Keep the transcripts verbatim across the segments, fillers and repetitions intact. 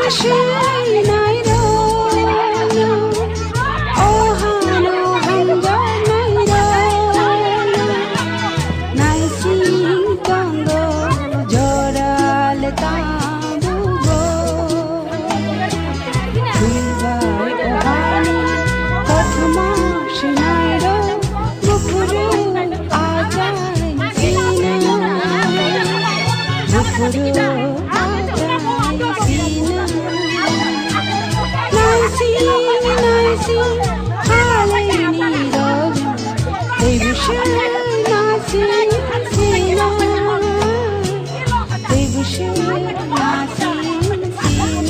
Sinai rok, o hano hamjaknai rok, naising tongo jora le tambugo. Thwibai o hani kothoma sinai rok, buphuru achai sinai, buphuru achai sinai. Naising, naising, halaini rok, tei bwswk naising sinai. Tei bwswk naising sinai.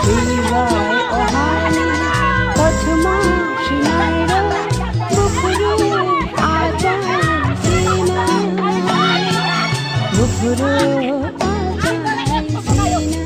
Twibai o hani kothoma sinai rok, buphuru achai sinai, buphuru achai sinai, buphuru achai sinai.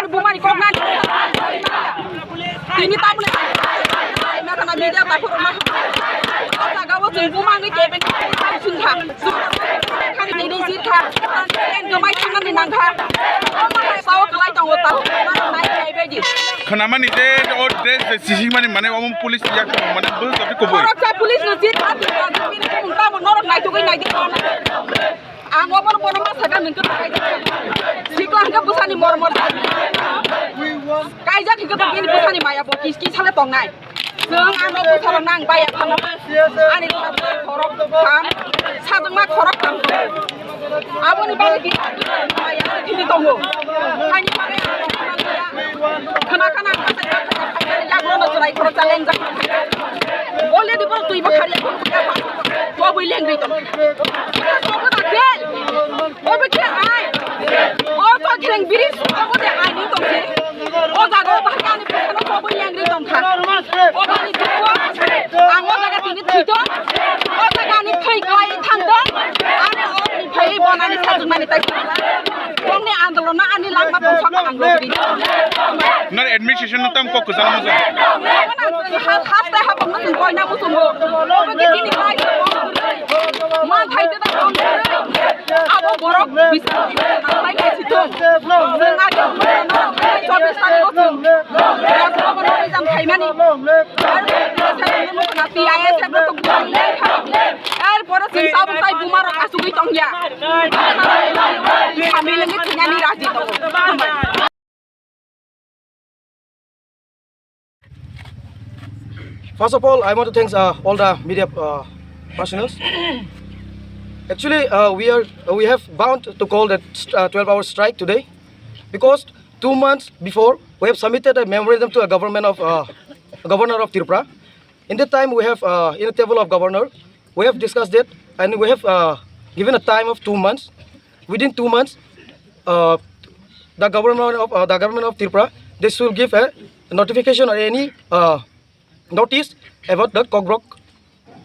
Bumani kok nani. Tini tamni. Media takhurma. Jaga o chwng bumangwi kebeng sungkha. Khani nini jirkha. Ken gomai thangna ni nangkha. Sao kalai tongo tao. Nai nai bedi. Khnamani je o dress je sisingmani mane omo police yak mane bwswk koboi. Norok sa police no jirkha. Tamo norok naitugwi naidi. Ang obono bono ma sakha nwng kwthwi kaijak. Sikla hwnkhe bwsani mor mor. Kaijak hwnkhe bo bini bwsani maya bo kis kis sale tongnai. Chwng ano bwsarok nang baya thangno. Ani khorok tham, sajwkma khorok tham. Aboni bagwi bini maya thini tongo. Ani bagwi ang khna Already borok twi bo khari, bo bui lengri tong. Obo da jail. Obo khe ai. O to Ghereng bridge, obo de ai ni tong se. O jaga o bahai ani phaisano bo bui lengri tong kha. O bani dukho, ang o jaga tini thwi tong. O jaga ani thwi klai thang tong. Ani o ni phai bo nani sajwk mani tai. Bongni andolon no ani langma tong sakha ang lobri. Nor administration no tam kok kwchang mo jang. Haste habang no tong koina mo tong. Obo ke tini pai. Ma thai te da tong. Abo borok bisa pai kai si tong. Sing age chobis tarik o tong. Jam khai mani. T I S F no tong. Erpore chwng tabuk tai bumarok achugwi tongya. Family ni thwinani raji tongo. First of all, I want to thank uh, all the media uh, personnel. Actually, uh, we are we have bound to call that uh, twelve-hour strike today because two months before we have submitted a memorandum to a government of uh, governor of Tripura. In that time, we have uh, in the table of governor, we have discussed that, and we have uh, given a time of two months. Within two months, uh, the government of uh, the government of Tripura, they should give a notification or any uh, notice about the Kokborok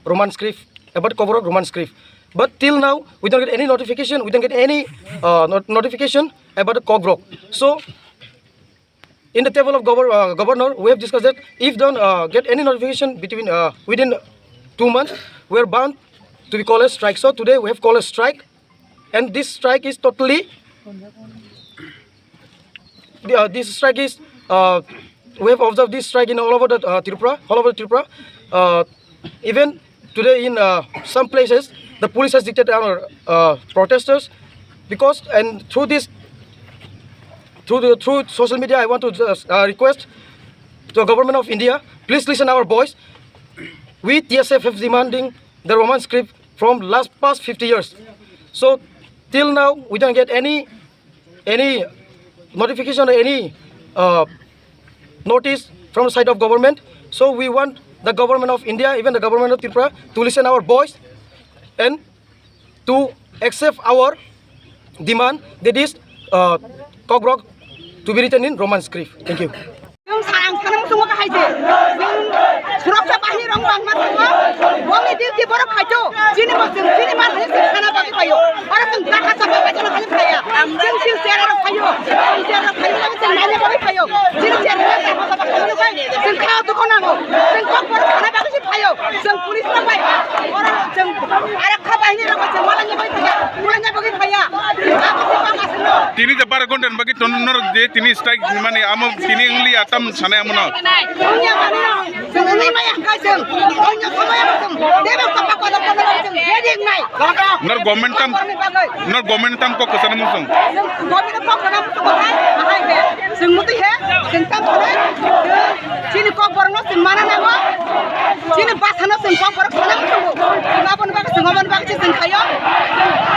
Roman script, about Kokborok Roman script. But till now, we don't get any notification. We don't get any uh, not- notification about the Kokborok. So in the table of governor, uh, governor, we have discussed that if don't uh, get any notification between uh, within two months, we are bound to be call a strike. So today we have called a strike, and this strike is totally. The, uh, this strike is. Uh, we have observed this strike in all over the uh, Tripura, all over Tripura. Uh, even today in uh, some places, the police has dictated our uh, protesters because and through this through the through social media, I want to just uh, request to the government of India, please listen our voice. We T S F have demanding the Roman script from last past fifty years. So till now we don't get any any notification or any uh, notice from the side of government. So we want the government of India, even the government of Tripura, to listen our voice and to accept our demand, that is uh, Kokborok to be written in Roman script. Thank you. Nwng sa-, ang sana muchungo kahai se. Nwng suraksa bahini rong bangma tongo. Bongni duty borok khaito. Chini bo chwng chini mar hai chwng sana bagwi phaio. Oro chwng dakha chapa bai chwng hai phaiya. Chwng chini chera rok phaio. Chwng chera rok phaio, chwng nanya bagwi phaio. Chini chera rok phaio. Chwng kha dukho nango. Chwng kok borok sana bagwi se phaio. Chwng police rok bai. Oro chwng arak kha bahini rok bai chwng malanya bagwi phaiya. Malanya bagwi phaiya. Abo se bang aswk no. Tini je bara ghonta ni bagwi tono norok je tini strike mani amo tini wngli atam sanai amo no. Nor government tam, nor government tam kok kwchana muchung. Chini kok borokno chwng mana nango. Chini bwsano chwng kok borok sana muchungo. Chwng aboni bagwi chwng oboni bagwi se chwng khaio.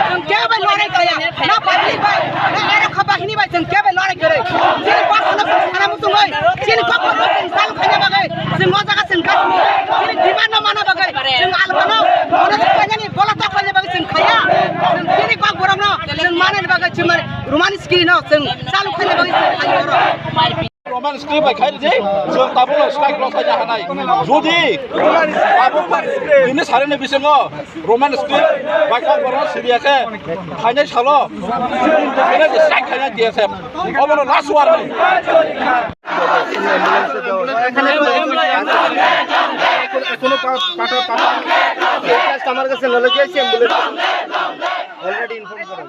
Chwng kebo bai lorai khaya. Na public bai, na era kha bahini bai chwng kebo bai lorai kwrwi. Chini bwsano chwng sana muchungwi. Chini kok borokno chwng salu khaina bagwi. Chwng o jaga chwng kha. Chini demand no mana bagwi. Chwng alpano. Ono chwng khainani bola tok khaina bagwi chwng khaya. Chwng chini kok borokno chwng manani bagwi chwng mani Roman script no chwng salu khaina bagwi chwng khaio oro. Roman script bai khai ridi, chwng tabukno strike rw khaina hanai. Jodi tabuk bini sareni bisingo Roman script bai kok borokno sibiya khe khainai salo, bini strike khainai D S F. Obono last warning. এখনো পা-, পাঠা-, পাঠা-, আমার কাছে নিয়ে গেছে ambulance. Already inform করেন।